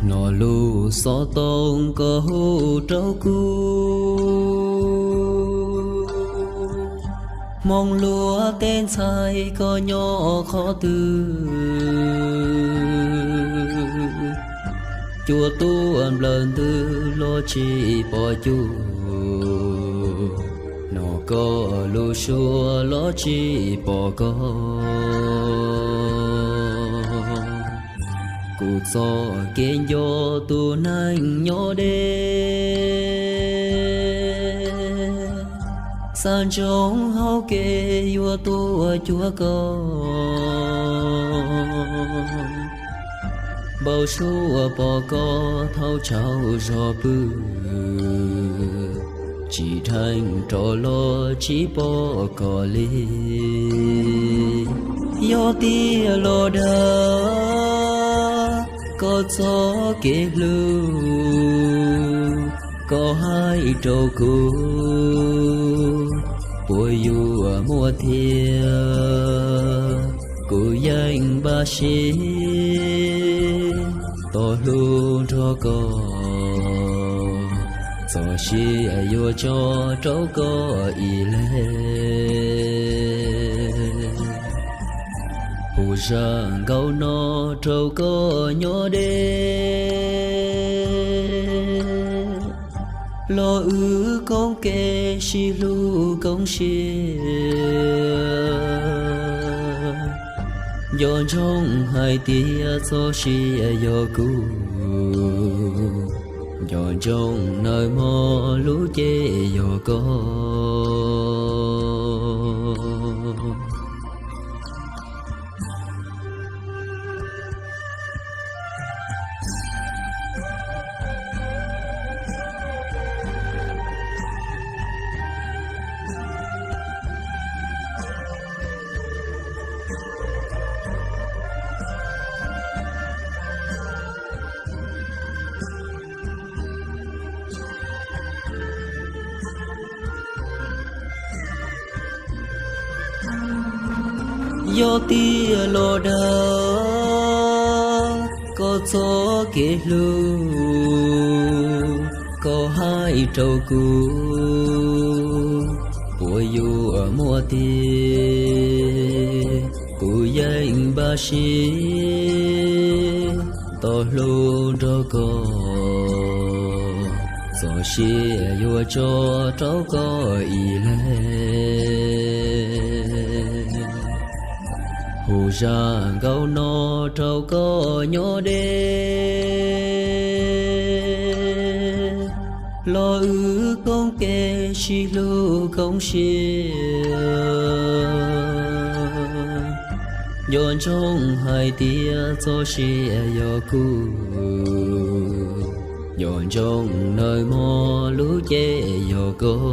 Hnov lub xov tooj koj hu rau kuv, Hmoob luag tej ntxhais koj nyob qhov twg? Cua tuaj nplawm ntws los tsis pom cua, hnov koj lub suab los tsis pom koj. Kuv txoj kev nco tus neeg nyob deb, xav ntsoov hauv kev yuav tuaj cuag koj. Npau suav pom koj thaum tsaug zog pw, tsim dheev rov los tsis pom koj li. Yog tiag los dag koj txoj kev hlub, koj hais rau kuv, puas yuav muaj thiab? Kuv yeej npaj siab tos hlub nrog koj, txoj sia yuav tso rau koj ib leeg. Hu zaj nkauj no rau koj nyob deb, los wb koob kev sib hlub koob siab. Nco ntsoov hais tias txoj sia yog kuv, nco ntsoov nawb mog lub caij yog koj. Yog tiag los dag koj txoj kev hlub, koj hais rau kuv, puas yuav muaj tiag? Kuv yeej npaj siab tos hlub nrog koj, txoj sia yuav tso rau koj ib leeg. Hu zaj nkauj no rau koj nyob deb, los wb koob kev sib hlub koob siab. Nco ntsoov hais tias txoj sia yog kuv, nco ntsoov nawb mog lub caij yog koj.